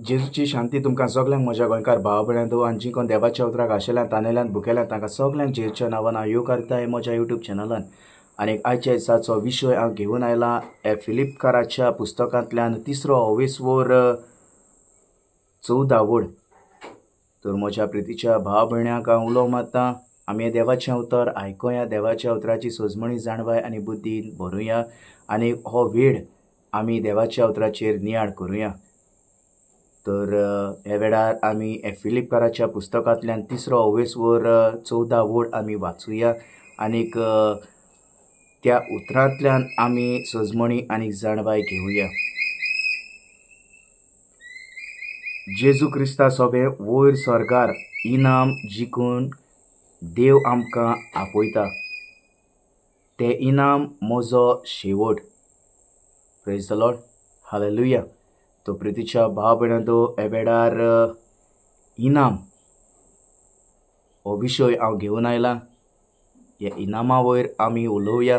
जेजूची शांती तुमकां सगल्यांक म्हज्या गोंयकार भाव भयणांनो आनी जी कोण देवाच्या उतराक आशिल्ल्यान तानेल्यान भुकेल्यान तांकां सगल्यांक जेजूच्या नांवान हांव येवकारता हे म्हज्या यूट्यूब चॅनलान. आनी आयच्या दिसाचो विशय हांव घेवन आयला हे फिलिपकाराच्या पुस्तकांतल्यान तिसरो अवेस्वर 14 वड. तर म्हज्या प्रितीच्या भाव भयणांक हांव उलो मारता, आमी देवाचें उतर आयकुया, देवाच्या उतराची सजमणी जाणवाय आनी बुद्धी भरुया आनी हो वेळ आमी देवाच्या उतराचेर नियाळ करुया. तर ह्या वेळार आमी फिलिपकाराच्या पुस्तकांतल्यान तिसरो अवेस्वर 14 वड आमी वाचुया आनीक त्या उतरांतल्यान आमी सजमणी आनी जाणवाय घेवया. जेजू क्रिस्ता सोबे वयर स्वर्गार इनाम जिखून देव आमकां आपयता, तें इनाम म्हजो शेवट. Praise the Lord, hallelujah. तो प्रितीच्या भाव भयणांनो, ह्या वेळार इनाम हो विशय हांव घेवन आयला. ह्या इनामा वयर आमी उलोवया.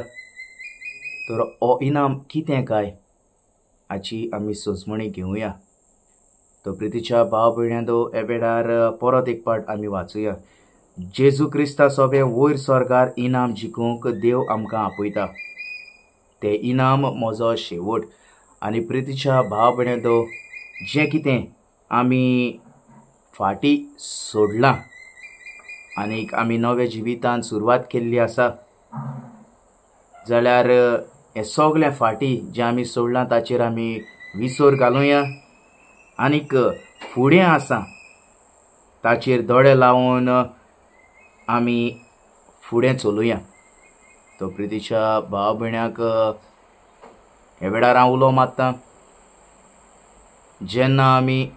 तर हो इनाम कितें काय हाची आमी सजमणी घेवया. तो प्रितीच्या भाव भयणांनो, ह्या वेळार परत एक पाट आमी वाचुया. जेजू क्रिस्ता सोबे वयर स्वर्गार इनाम जिखूंक देव आमकां आपयता, तें इनाम म्हजो शेवट. आनी प्रितीच्या भाव भयणांनो, जें कितें आमी फाटीं सोडलां आनीक आमी नव्या जिवितान सुरवात केल्ली आसा, जाल्यार हें सगळें फाटीं जें आमी सोडलां ताचेर आमी विसर घालुया आनीक फुडें आसा ताचेर दोळे लावन आमी फुडें चलुया. तो प्रितीच्या भाव भयणाक ह्या वेळार हांव उलो मारता, जेन्ना आमी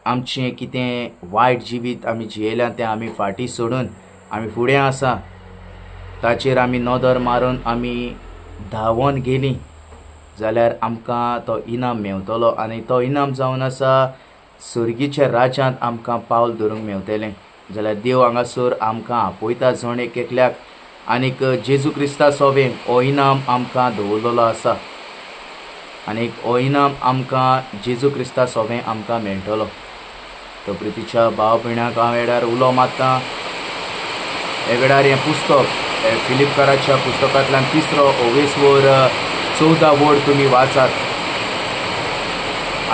आमचें कितें वायट जिवीत आमी जियेल्यां तें आमी फाटीं सोडून आमी फुडें आसा ताचेर आमी नदर मारून आमी धांवोन गेलीं जाल्यार आमकां तो इनाम मेवतलो. आनी तो इनाम जावन आसा सर्गीच्या राज्यांत आमकां पावल धरूंक मेवतलें. जाल्यार देव हांगासर आमकां आपयता जण एक एकल्याक आनीक जेजू क्रिस्ता सोबे हो इनाम आमकां दवरलेलो आसा आनीक हो इनाम आमकां जेजू क्रिस्ता सोबे आमकां मेळटलो. तो प्रितीच्या भाव भयणाक हांव वेळार उलो मारता. ह्या वेळार हें पुस्तक फिलिपकाराच्या पुस्तकांतल्यान तिसरो अवेस्वर 14 वड तुमी वाचात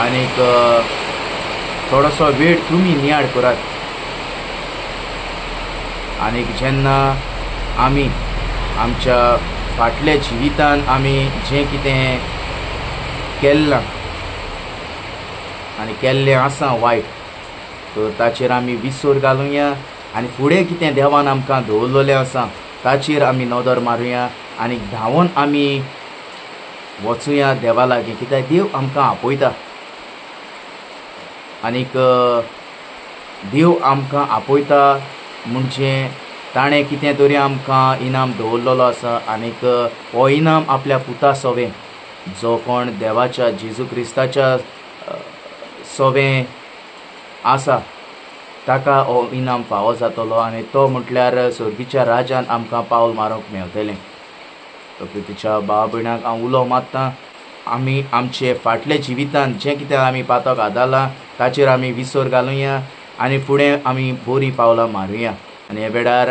आनीक थोडोसो वेळ तुमी नियाळ करात. आनीक जेन्ना आमी आमच्या फाटल्या जिवितान आमी जें कितें केल्लां आनी केल्लें आसा वायट, तर ताचेर आमी विसर घालुया आनी फुडें कितें देवान आमकां दवरलेलें आसा ताचेर आमी नदर मारुया आनी धांवोन आमी वचुया देवा लागीं, कित्याक देव आमकां आपयता. आनीक देव आमकां आपयता म्हणजे ताणें कितें तरी आमकां इनाम दवरलेलो आसा आनीक हो इनाम आपल्या पुता सोबे, जो कोण देवाच्या जेजू क्रिस्ताच्या सोबे आसा ताका हो इनाम फावो जातलो आनी तो म्हटल्यार सर्गीच्या राज्यान आमकां पावल मारूंक मेवतलें. तो प्रितीच्या भाव भयणाक हांव उलो मारता, आमी आमचे फाटल्या जिवितान जें कितें आमी पातक आदारलां ताचेर आमी विसर घालुया आनी फुडें आमी बरीं पावलां मारुया. आनी ह्या वेळार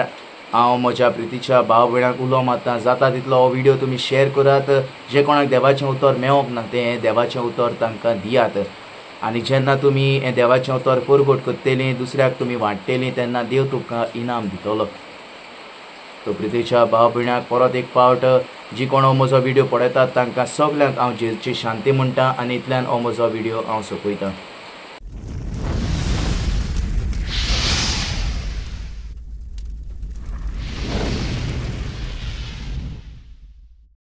हांव म्हज्या प्रितीच्या भाव भयणाक उलो मारता, जाता तितलो हो व्हिडियो तुमी शेअर करात. जे कोणाक देवाचें उतर मेवोंक ना तें देवाचें उतर तांकां दियात. आनी जेन्ना तुमी हें देवाचें उतर परगट करतलीं, दुसऱ्याक तुमी वांट्टलीं, तेन्ना देव तुमकां इनाम दितलो. तो प्रितीच्या भाव भयणाक परत एक पावट जी कोण हो म्हजो व्हिडियो पळयतात तांकां सगल्यांक हांव जेजूची शांती म्हणटा आनी इतल्यान हो म्हजो व्हिडियो हांव सोंपयतां.